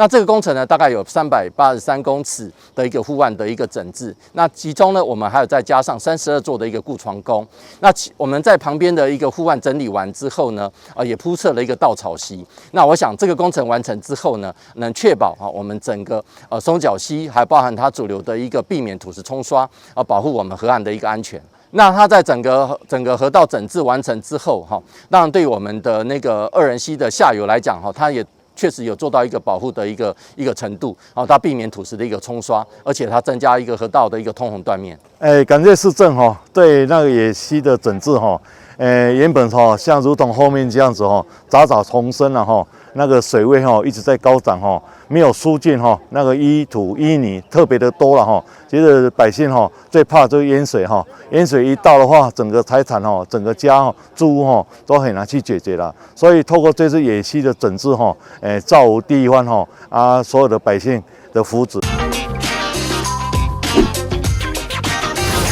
那這個工程呢，大概有383公尺的一個護岸的一個整治。那其中呢，我們還有再加上32座的一個固床工。那我們在旁邊的一個護岸整理完之後呢，也鋪設了一個稻草席。那我想這個工程完成之後呢，能確保啊我們整個松腳溪還包含它主流的一個避免土石沖刷，啊保護我們河岸的一個安全。那它在整個河道整治完成之後，哈，當然對我們的那個二仁溪的下游來講，哈，它也確實有做到一個保護的一個程度，哦，它避免土石的一個沖刷，而且它增加一個河道的一個通洪斷面。哎，感謝市政哈對那個野溪的整治哈，原本哈像如同後面這樣子哈，雜草叢生了哈，那個水位哈一直在高漲哈，沒有疏浚哈，那個淤土淤泥特別的多了哈。其實百姓哈最怕就是淹水哈，淹水一到的話，整個財產哈、整個家哈、住屋哈都很難去解決了。所以透過這次野溪的整治哈，造福地方哈啊所有的百姓的福祉。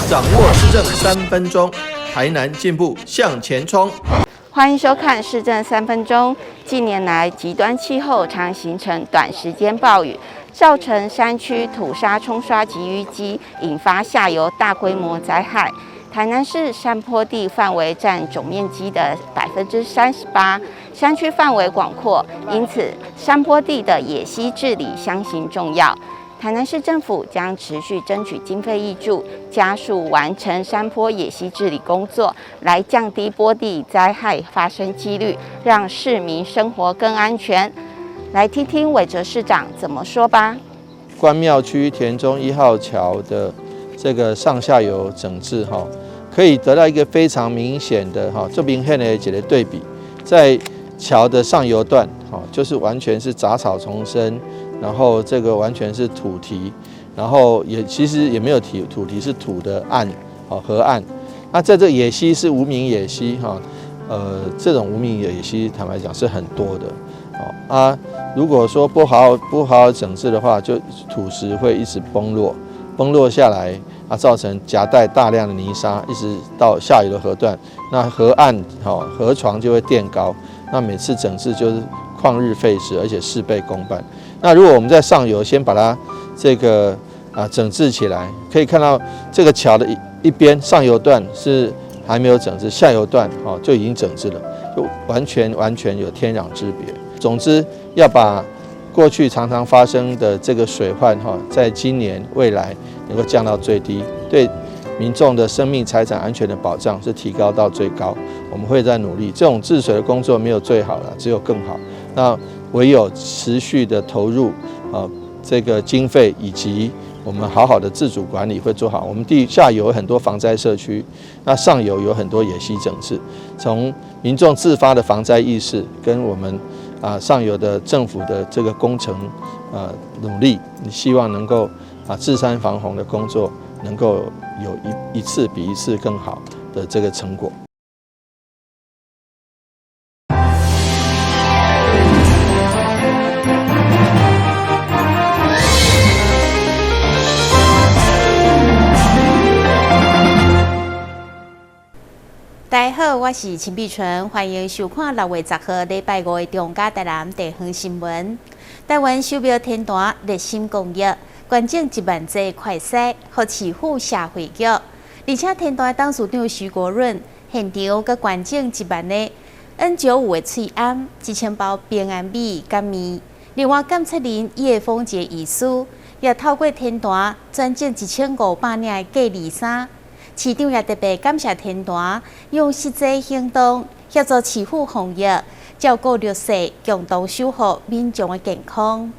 掌握市政3分鐘，台南進步向前衝。歡迎收看市政三分鐘。近年來，極端氣候常形成短時間暴雨，造成山區土沙沖刷及淤積，引發下游大規模災害。台南市山坡地範圍佔總面積的38%，山區範圍廣闊，因此山坡地的野溪治理相形重要。台南市政府將持續爭取經費挹注，加速完成山坡野溪治理工作，來降低坡地災害發生幾率，讓市民生活更安全。來聽聽韋哲市長怎麼說吧。關廟區田中1號橋的這個上下游整治，哈，可以得到一個非常明顯的哈，這明顯的一個對比，在橋的上游段，哈，就是完全是雜草叢生。然後這個完全是土堤，然後也其實也沒有堤，土堤是土的岸，哦河岸。那在這野溪是無名野溪哈，這種無名野溪坦白講是很多的，哦啊，如果說不好好整治的話，就土石會一直崩落，崩落下來啊，造成夾帶大量的泥沙，一直到下游的河段，那河岸哈河床就會墊高，那每次整治就是曠日費時，而且事倍功半。那如果我們在上游先把它這個啊整治起來，可以看到這個橋的一邊上游段是還沒有整治，下游段哦就已經整治了，就完全完全有天壤之別。總之，要把過去常常發生的這個水患哈，在今年未來能夠降到最低，對民眾的生命財產安全的保障是提高到最高。我們會再努力，這種治水的工作沒有最好了，只有更好。那唯有持續的投入啊，這個經費以及我們好好的自主管理會做好。我們地下游有很多防災社區，那上游有很多野溪整治，從民眾自發的防災意識跟我們啊上游的政府的這個工程啊努力，希望能夠啊治山防洪的工作能夠有一次比一次更好的這個成果。大家好，我是陳碧純，歡迎收看6月10號禮拜五的中嘉台南地方新聞。台灣守廟天壇熱心公益，捐贈1萬劑快篩，予市府社會局。而且天壇董事長徐國潤現場閣捐贈1萬個 N95的喙罨、1000包平安米佮麵。另外，檢測人葉豐傑醫師也透過天壇捐贈1500領的隔離衫。市長也特別感謝天壇，用實際行動協助市府防疫，照顧弱勢，共同守護民眾的健康。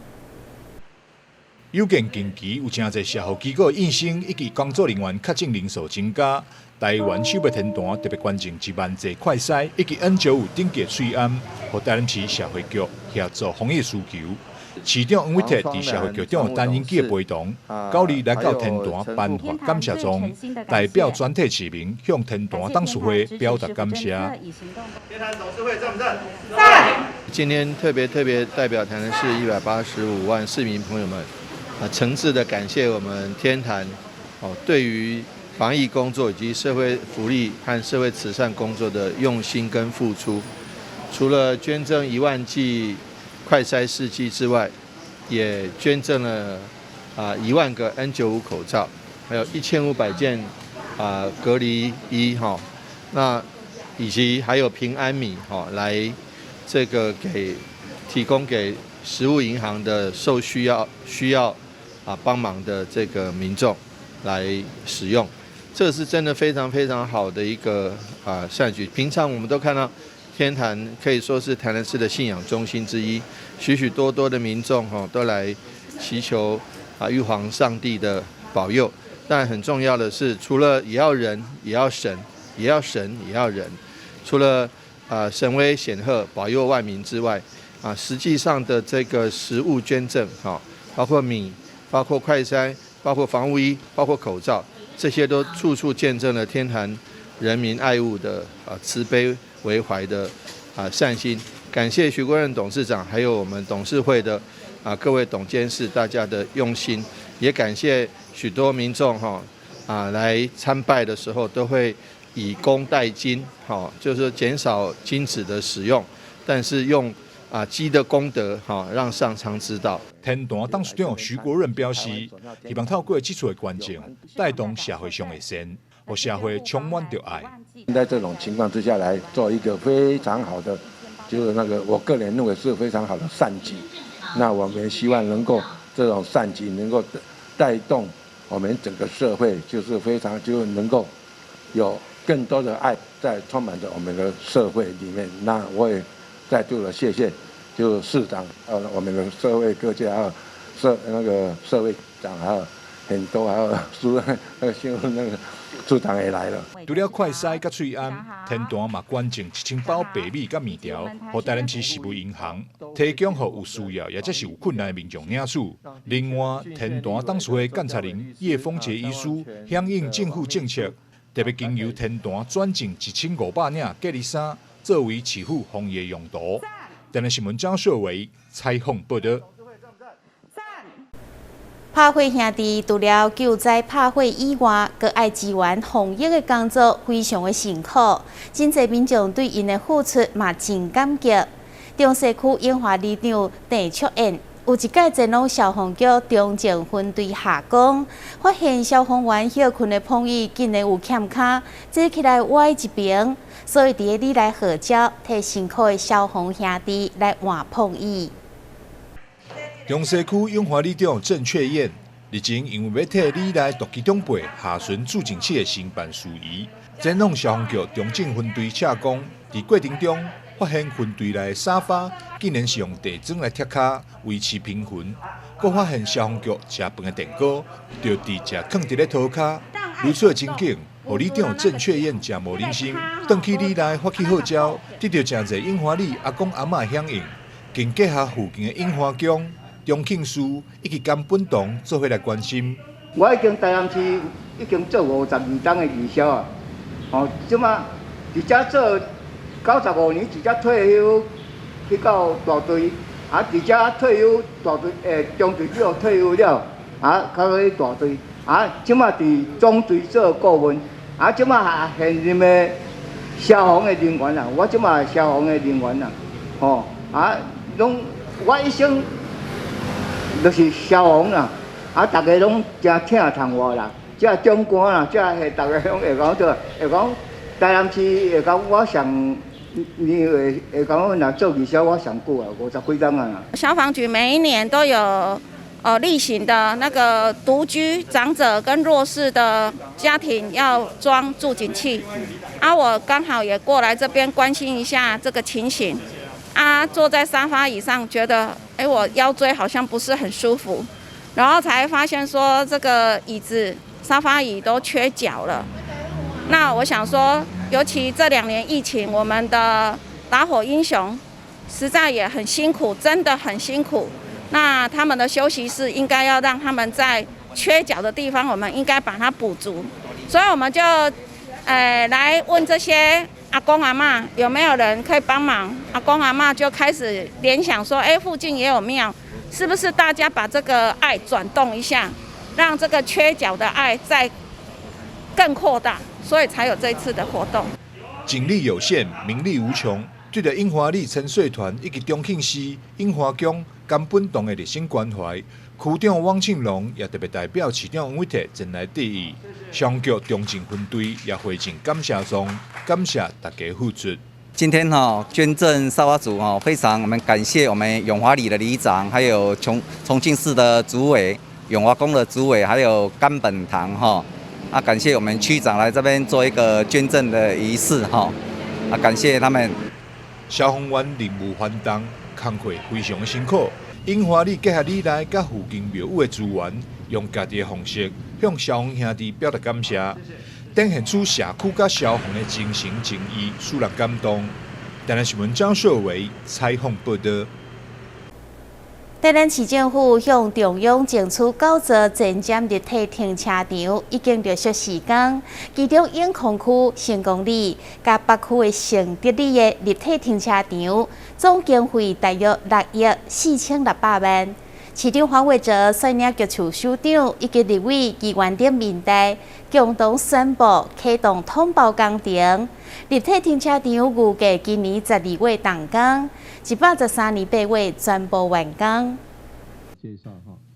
有見近期有誠濟社福機構醫生以及工作人員確診人數增加，台灣守廟天壇特別捐贈1萬劑快篩以及 N95 等級喙罨，予台南市社會局協助防疫需求。市長黃偉哲佇社會局長陳英基的陪同，九日來到天壇頒發感謝狀，代表全體市民向天壇董事會表達感謝。天壇董事會讚不讚？讚。今天特別特別代表台南市185萬市民朋友們，啊，誠摯的感謝我們天壇，哦，對於防疫工作以及社會福利和社會慈善工作的用心跟付出。除了捐贈1萬劑快篩試劑之外，也捐贈了1萬個 N95 口罩，還有1500件隔離衣哈，那以及還有平安米哈，來這個給提供給食物銀行的受需要幫忙的這個民眾來使用，這是真的非常非常好的一個善舉。平常我們都看到天壇可以說是台南市的信仰中心之一，許許多多的民眾哈都來祈求玉皇上帝的保佑。但很重要的是，除了也要人，也要神，也要神，也要人。除了神威顯赫保佑萬民之外，實際上的這個食物捐贈，哈，包括米，包括快篩，包括防護衣，包括口罩，這些都處處見證了天壇人民愛物的慈悲為懷的善心。感謝徐國任董事長，還有我們董事會的各位董監事大家的用心，也感謝許多民眾哈來參拜的時候都會以工代金，哈，就是減少金紙的使用，但是用積的功德，哈，讓上蒼知道。天壇董事長徐國任表示，希望透過這次的捐贈，帶動社會上的善，予社會充滿著愛。在這種情況之下來做一個非常好的，就是那個我個人認為是非常好的善舉。那我們希望能夠這種善舉能夠帶動我們整個社會，就是非常就能夠有更多的愛在充滿着我們的社會裡面。那我也再度的謝謝，就市長，我們的社會各界，還有那個社會長，還有很多，還有蘇那個新那個處長也來了。除了快篩佮喙罨，天壇嘛捐贈1000包白米佮麵條，予台南市食物銀行提供予有需要，抑者是有困難的民眾領取。另外，天壇董事會監察人葉豐傑醫師響應政府政策，特別經由天壇轉贈1500領隔離衫，作為市府防疫用途。台南新聞張秀偉採訪報道。拍火兄弟除了救災拍火以外，閣愛支援防疫的工作，非常的辛苦。真濟民眾對𪜶的付出嘛真感激。中西區永華里長鄭卓燕有一擺前往消防局中正分隊下崗，發現消防員歇睏的膨椅竟然有欠跤，坐起來歪一邊，所以佇咧里內號召，替辛苦的消防兄弟來換膨椅。中西區永華里長鄭雀燕日前因為欲替里內獨居長輩下詢住警器的申辦事宜，前往消防局中正分隊車工，佇過程中發現分隊內的沙發竟然是用地磚來疊跤維持平衡，閣發現消防局食飯的電鍋就佇正囥佇咧塗跤，如此的情景，予里長鄭雀燕誠無忍心，轉去里內發起號召，得著誠濟永華里阿公阿嬤響應，更結合附近的永華宮、中慶寺以及甘本堂做伙來關心。我已經台南市已經做52冬的義消啊，吼，這馬佇遮做95年，佇遮退休去到大隊，佇遮退休大隊中隊之後退休了，較去大隊，這馬佇總隊做顧問，這馬現任的消防的人員啊，我這馬消防的人員啊，吼，攏我一生就是消防啦，逐家攏誠疼痛我啦，這長官啦，這個逐家攏會講做，會講台南市會講我上，你會會講我若做義消，我上久啊，50幾冬啊。消防局每一年都有例行的那個獨居長者跟弱勢的家庭要裝住警器，我剛好也過來這邊關心一下這個情形。坐在沙發椅上，覺得我腰椎好像不是很舒服，然後才發現說這個椅子、沙發椅都缺腳了。那我想說，尤其這2年疫情，我們的打火英雄實在也很辛苦，真的很辛苦。那他們的休息室應該要讓他們在缺腳的地方，我們應該把它補足。所以我們就來問這些阿公阿嬤有沒有人可以幫忙？阿公阿嬤就開始聯想說，附近也有廟，是不是大家把這個愛轉動一下，讓這個缺腳的愛再更擴大，所以才有這次的活動。警力有限，民力無窮，對著永華里千歲團以及中慶寺、永華宮、甘本堂的熱心關懷。區長王慶龍也特別代表市長黃偉哲前來致意。消防局重鎮分隊也回贈感謝狀，感謝大家付出。今天哈捐贈掃把族哈，非常我們感謝我們永華里的里長，還有重慶市的主委、永華宮的主委，還有甘本堂哈。啊，感謝我們區長來這邊做一個捐贈的儀式哈。啊，感謝他們。消防員任務繁重，工課非常的辛苦。永華里結合里內佮附近廟宇的資源，用家己的方式向消防兄弟表達感謝，展現出社區佮消防的真誠情誼，使人感動。台南新聞張秀維採訪報道。台南市政府向中央爭取九座前瞻立體停車場，已經陸續施工。其中永康區成功里佮北區的成德里的立體停車場，總經費大約6億4600萬。市長黃偉哲率領局處首長以及立委議員等面台，共同宣布啟動統包工程。立體停車場預計今年12月動工，113年8月全部完工。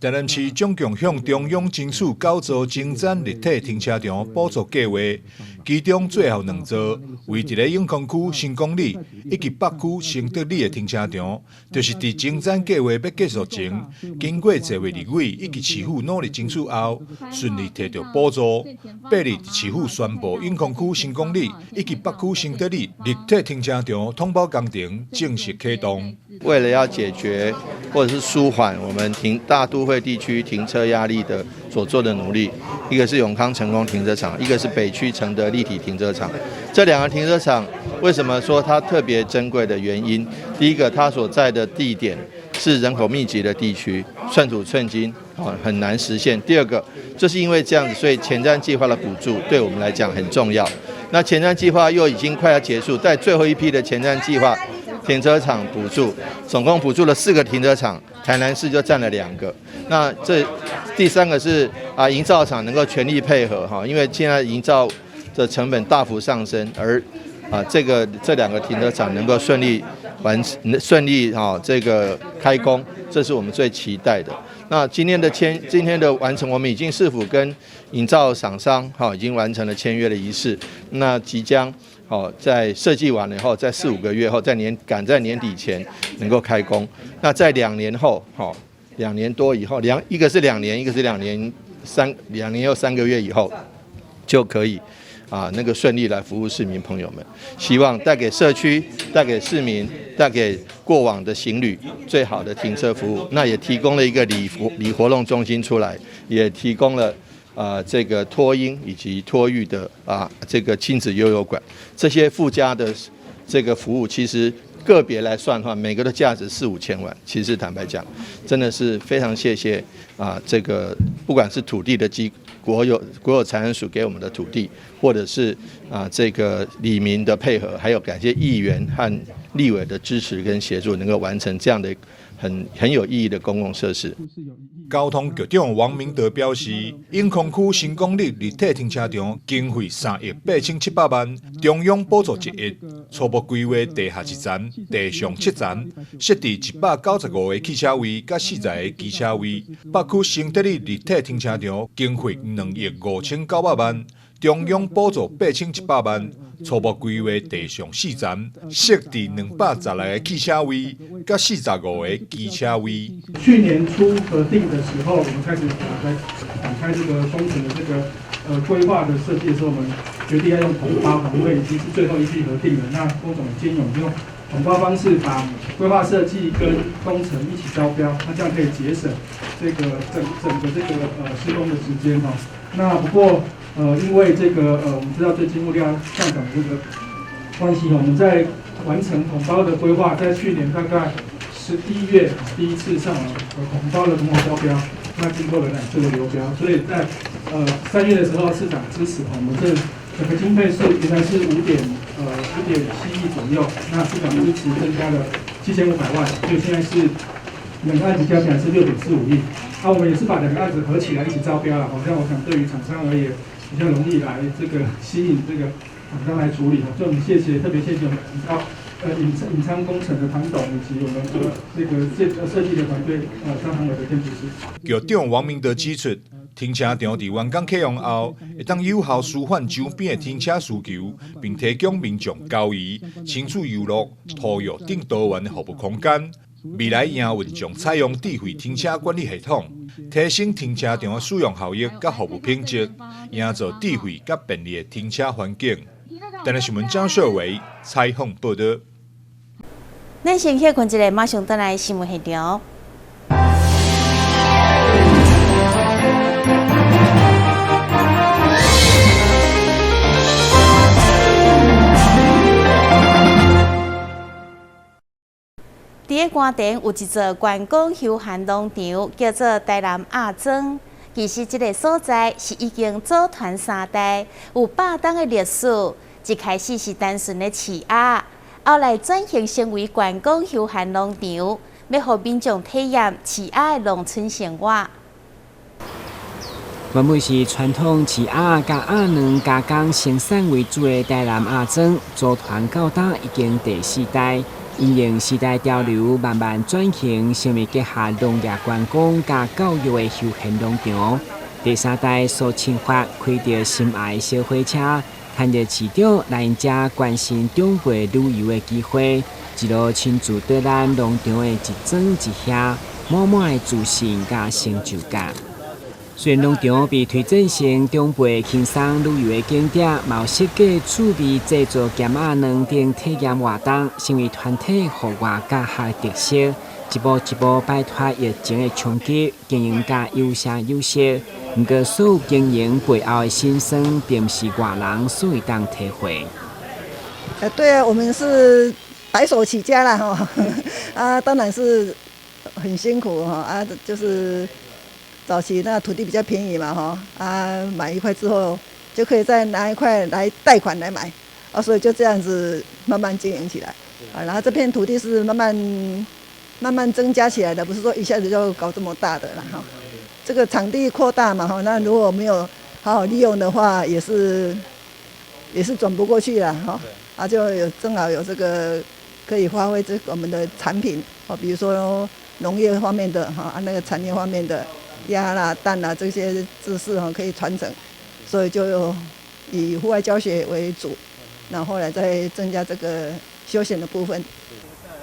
台南市總共向中央爭取九座前瞻立體停車場補助計劃，其中最後兩座位佇咧永康區成功里以及北區成德里的停車場，就是佇前瞻計劃欲結束前，經過濟位立委以及市府努力爭取後，順利提著補助。8日市府宣布永康區成功里以及北區成德里立體停車場統包工程正式啟動。為了要解決或者是舒緩我們停大都會地區停車壓力的所做的努力，一個是永康成功停車場，一個是北區承德立體停車場。這兩個停車場為什麼說它特別珍貴的原因？第一個，它所在的地點是人口密集的地區，寸土寸金啊，很難實現。第二個，就是因為這樣子，所以前瞻計劃的補助對我們來講很重要。那前瞻計劃又已經快要結束，在最後一批的前瞻計劃停車場補助，總共補助了4個停車場，台南市就佔了2個。那這第三個是啊，營造廠能夠全力配合哈，因為現在營造的成本大幅上升，而啊這兩個停車場能夠順利完順利哈這個開工，這是我們最期待的。那今天的完成，我們已經市府跟營造廠商哈已經完成了簽約的儀式，那即將。好，在設計完了以後，在4、5個月後，趕在年底前能夠開工。那在2年後，好，2年多以後，一個是2年，一個是2年又3個月以後，就可以啊，那個順利來服務市民朋友們。希望帶給社區、帶給市民、帶給過往的行旅最好的停車服務。那也提供了一個里活動中心出來，也提供了。這個托嬰以及托育的啊，這個親子悠遊館，這些附加的這個服務，其實個別來算的話，每個的價值四五千萬。其實坦白講，真的是非常謝謝啊，這個不管是土地的機國有財產署給我們的土地，或者是啊這個里民的配合，還有感謝議員和立委的支持跟協助，能夠完成這樣的很有意義的公共設施。交通局長王明德表示，永康區成功里立體停車場經費3億8700萬，中央補助1億，初步規劃地下1層、地上7層，設置195個汽車位佮40個機車位。北區成德里立體停車場經費2億5900萬，中央補助8100萬，初步規劃地上4層，設置216個汽車位，佮45個機車位。去年初核定的時候，我們開始來展開這個工程的這個規劃的設計的時候，我們決定要用統包，因為已經是最後一批核定了。那郭總建議我們用統包方式把規劃設計跟工程一起招標，那這樣可以節省這個整整個這個施工的時間哈。那不過因為這個我們知道最近物料上漲的這個關係，我們在完成統包的規劃，在去年大概11月第一次上網統包的公共招標，那經過了兩次的流標，所以在3月的時候，市長支持我們這整個經費是原來是5.7億左右，那市長支持增加了7500萬，所以現在是兩個案子加起來是6.45億。那我們也是把兩個案子合起來一起招標了，好像我想對於廠商而言比較容易來這個吸引這個廠商來處理。所以我們謝謝，特別謝謝我們營造隱倉工程的唐董，以及我們這個設計的團隊，張宏偉的建築師。局長王明德指出，停車場佇完工啟用後，會當有效紓緩周邊的停車需求，並提供民眾交誼、親子遊樂、托育等多元的服務空間。未來營運將採用智慧停車管理系統，提升停車場的使用效益佮服務品質，營造智慧佮便利的停車環境。台視新聞張秀維採訪報導。咱先歇睏一下，馬上轉來新聞現場。佇咧官田有一座觀光休閒農場，叫做台南鴨莊。其實這个所在是已經祖傳三代，有百冬的歷史。一開始是單純的飼鴨，後來轉型成為觀光休閒農場，欲予民眾體驗飼鴨的農村生活。原本是傳統飼鴨佮鴨卵加工生產為主的台南鴨莊，祖傳到今已經第四代。因應時代潮流，慢慢轉型成為結合農業觀光佮教育的休閒農場。第三代蘇清發開著心愛的小火車，趁著市長來𪜶遮關心長輩旅遊的機會，一路親自導覽農場的一莊一瓦，滿滿的自信佮成就感。雖然農場被推薦成長輩輕鬆旅遊的景點，嘛有設計趣味製作鹹鴨卵等體驗活動，成為團體戶外教學的特色。一步一步擺脫疫情的衝擊，經營甲有聲有色。毋過，所有經營背後的辛酸，並毋是外人所會當體會。對啊，我們是白手起家啦，吼，啊，當然是很辛苦哈，啊，就是早期那土地比較便宜嘛，哈，啊，買一塊之後就可以再拿一塊來貸款來買，啊，所以就這樣子慢慢經營起來，啊，然後這片土地是慢慢慢慢增加起來的，不是說一下子就搞這麼大的啦，哈。這個場地擴大嘛，哈，那如果沒有好好利用的話，也是轉不過去了，哈。啊，就有正好有這個可以發揮這我們的產品，哦，比如說農業方面的，哈，啊，那個產業方面的鴨啦、蛋啦這些知識哈可以傳承，所以就以戶外教學為主，然後後來再增加這個休閒的部分。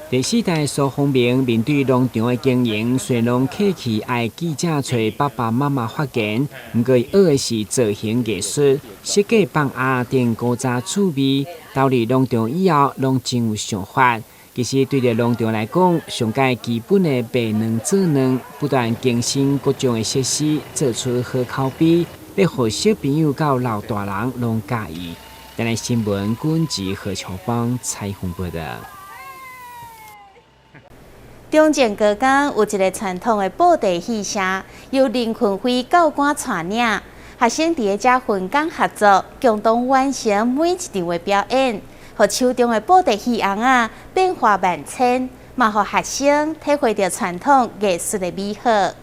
第四代蘇宏明面對農場的經營，雖然攏客氣愛記者揣爸爸媽媽發言，毋過伊學的是造型藝術、設計放鴨等古早趣味，投入農場以後，攏真有想法。其實對著農場來講，上蓋基本的賣卵做卵，不斷更新各種的設施，做出好口碑，欲予小朋友到老大人攏佮意。台南新聞軍籍何秋芳採訪報導。中正高工有一个傳統的布袋戲社，由林坤輝教官帶領，學生佇咧遮分工合作，共同完成每一場的表演，予手中的布袋戲尪仔變化萬千，嘛予學生體會著傳統藝術的美好。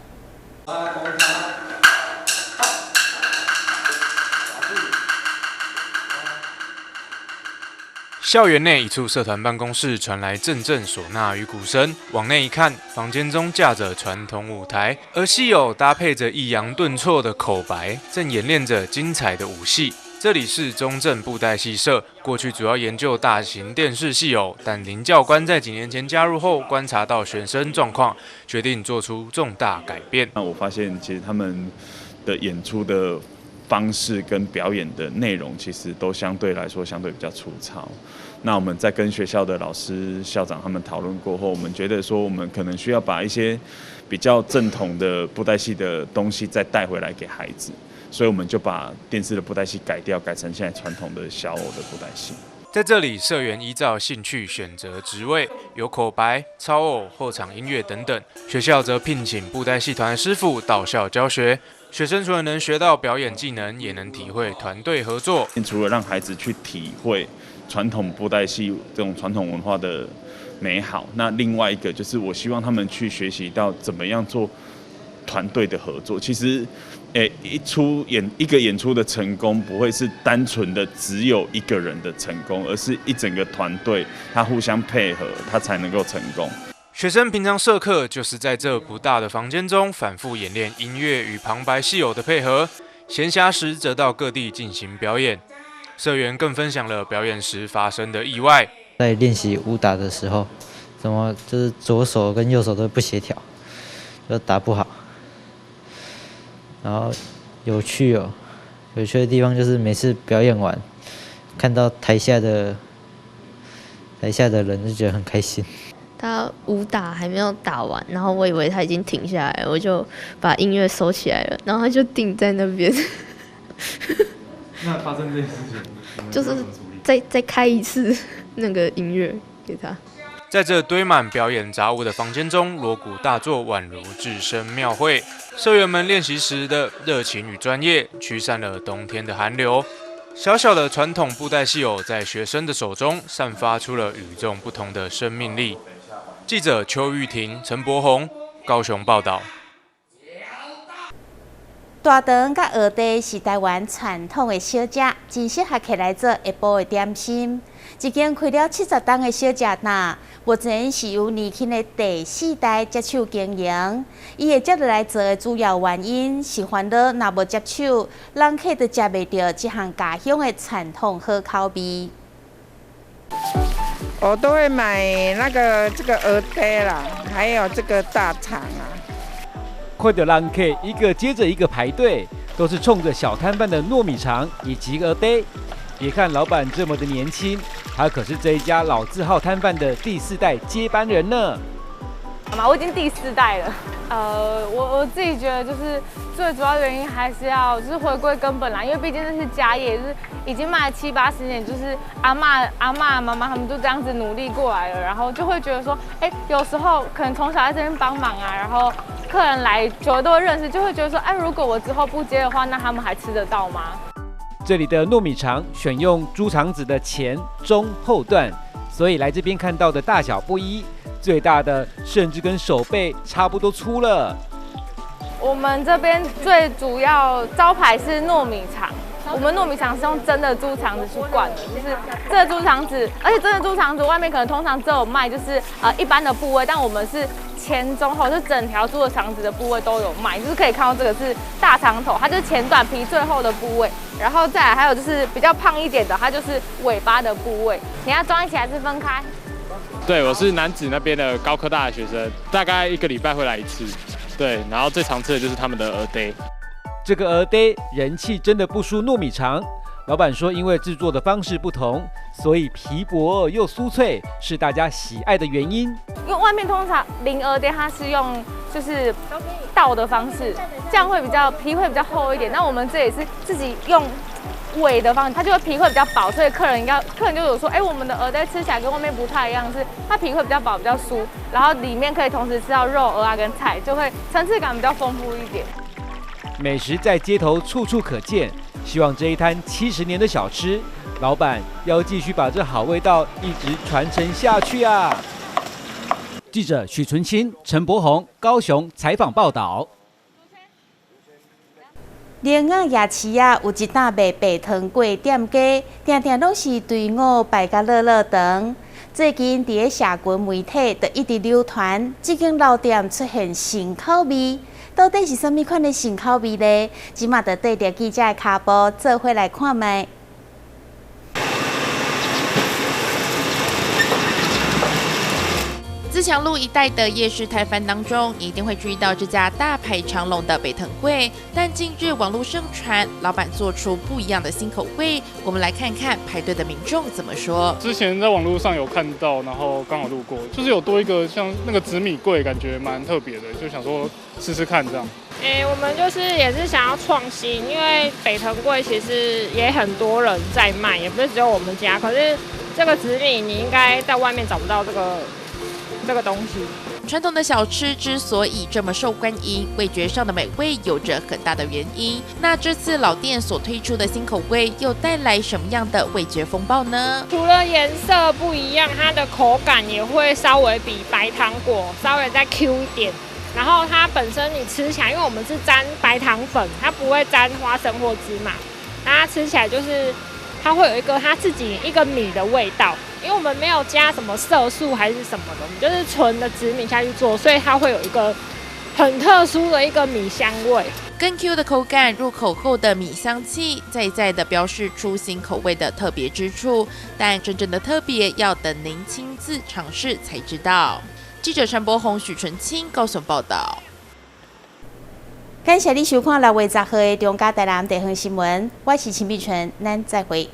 校園內一處社團辦公室傳來陣陣嗩吶與鼓聲，往內一看，房間中架着傳統舞台，而戲偶搭配着抑揚頓挫的口白，正演練着精彩的武戲。這裡是中正布袋戲社，過去主要研究大型電視戲偶，但林教官在幾年前加入後，觀察到學生狀況，決定做出重大改變。那我發現其實他們的演出的方式跟表演的內容，其實都相對來說相對比較粗糙。那我們在跟學校的老師、校長他們討論過後，我們覺得說，我們可能需要把一些比較正統的布袋戲的東西再帶回來給孩子，所以我們就把電視的布袋戲改掉，改成現在傳統的小偶的布袋戲。在這裡，社員依照興趣選擇職位，有口白、操偶、後場音樂等等。學校則聘請布袋戲團師傅到校教學。學生除了能學到表演技能，也能體會團隊合作。除了讓孩子去體會傳統布袋戲這種傳統文化的美好，那另外一個就是我希望他們去學習到怎麼樣做團隊的合作。其實一個演出的成功，不會是單純的只有一個人的成功，而是一整個團隊，他互相配合，他才能夠成功。學生平常社課就是在這不大的房間中反覆演練音樂與旁白戲偶的配合，閒暇時則到各地進行表演。社員更分享了表演時發生的意外。在練習武打的時候，怎麼就是左手跟右手都不協調，就打不好。然後有趣哦，有趣的地方就是每次表演完，看到台下的人就覺得很開心。他武打還沒有打完，然後我以為他已經停下來，我就把音樂收起來了，然後他就定在那邊。那發生這件事情，就是再開一次那個音樂給他。在這堆滿表演雜物的房間中，鑼鼓大作，宛如置身廟會。社員們練習時的熱情與專業，驅散了冬天的寒流。小小的傳統布袋戲偶在學生的手中，散發出了與眾不同的生命力。記者邱玉婷、陳柏宏，高雄報道。大腸佮蚵嗲是台灣傳統的小食，真適合摕來做下晡的點心。一間開了70冬的小食檔，目前是由年輕的第四代接手經營。伊會接落來做的主要原因是煩惱，若無接手，人客就食袂著這項家鄉的傳統好口味。我都會買那個這個蚵嗲啦，還有這個大腸啊。看著人客一個接着一個排隊，都是衝着小攤販的糯米腸以及蚵嗲。別看老闆這麼的年輕，他可是這一家老字號攤販的第四代接班人呢。媽，我已經第四代了。我自己覺得就是最主要原因還是要就是回歸根本啦，因為畢竟這是家業，就是已經賣了七八十年，就是阿嬤、阿嬤、媽媽他們就這樣子努力過來了，然後就會覺得說，哎，有時候可能從小在這邊幫忙啊，然後客人來久了都會認識，就會覺得說，哎，如果我之後不接的話，那他們還吃得到嗎？這裡的糯米腸選用豬腸子的前、中、後段，所以來這邊看到的大小不一，最大的甚至跟手背差不多粗了。我們這邊最主要招牌是糯米腸，我們糯米腸是用真的豬腸子去灌的，就是這個豬腸子，而且真的豬腸子外面可能通常只有賣就是一般的部位，但我們是前中後，就整條豬的腸子的部位都有賣，就是可以看到這個是大腸頭，它就是前段皮最厚的部位，然後再來還有就是比較胖一點的，它就是尾巴的部位。你要裝一起還是分開？對，我是楠梓那邊的高科大的學生，大概一個禮拜會來一次。對，然後最常吃的就是他們的蚵嗲。這個蚵嗲人氣真的不輸糯米腸。老闆說，因為製作的方式不同，所以皮薄又酥脆，是大家喜愛的原因。因為外面通常淋蚵嗲，它是用就是倒的方式，這樣會比較皮會比較厚一點。那我們這裡是自己用煨的方式，它就會皮會比較薄，所以客人就有說，哎，我們的蚵嗲吃起來跟外面不太一樣，是它皮會比較薄、比較酥，然後裡面可以同時吃到肉、蚵仔跟菜，就會層次感比較豐富一點。美食在街頭處處可見，希望這一攤70年的小吃，老闆要繼續把這好味道一直傳承下去啊！記者許純清、陳柏宏，高雄採訪報道。苓仔夜市啊，有一檔賣白糖粿店家，定定攏是隊伍排甲落落長。最近佇咧社群媒體就一直流傳，這間老店出現新口味，到底是啥物款的新口味呢？這馬就綴著記者的跤步，做伙來看覓。自強路一帶的夜市攤販當中，你一定會注意到這家大排長龍的白糖粿。但近日網路盛傳，老闆做出不一樣的新口味，我們來看看排隊的民眾怎麼說。之前在網路上有看到，然後剛好路過，就是有多一個像那個紫米粿，感覺蠻特別的，就想說試試看這樣。我們就是也是想要創新，因為白糖粿其實也很多人在賣，也不是只有我們家。可是這個紫米，你應該在外面找不到這個東西。傳統的小吃之所以這麼受歡迎，味覺上的美味有着很大的原因。那這次老店所推出的新口味，又帶來什麼樣的味覺風暴呢？除了顏色不一樣，它的口感也會稍微比白糖果稍微再 Q 一點，然后它本身你吃起來，因為我們是沾白糖粉，它不會沾花生或芝麻，那它吃起來就是它會有一個它自己一個米的味道，因為我們沒有加什麼色素還是什麼的，我們就是純的紫米下去做，所以它會有一個很特殊的一個米香味。更 Q 的口感，入口後的米香氣，再再的標示出新口味的特別之處。但真正的特別，要等您親自嘗試才知道。記者陳柏宏、許純清高雄報道。感謝你收看6月10號的中嘉台南地方新聞，我是秦碧純，咱再會。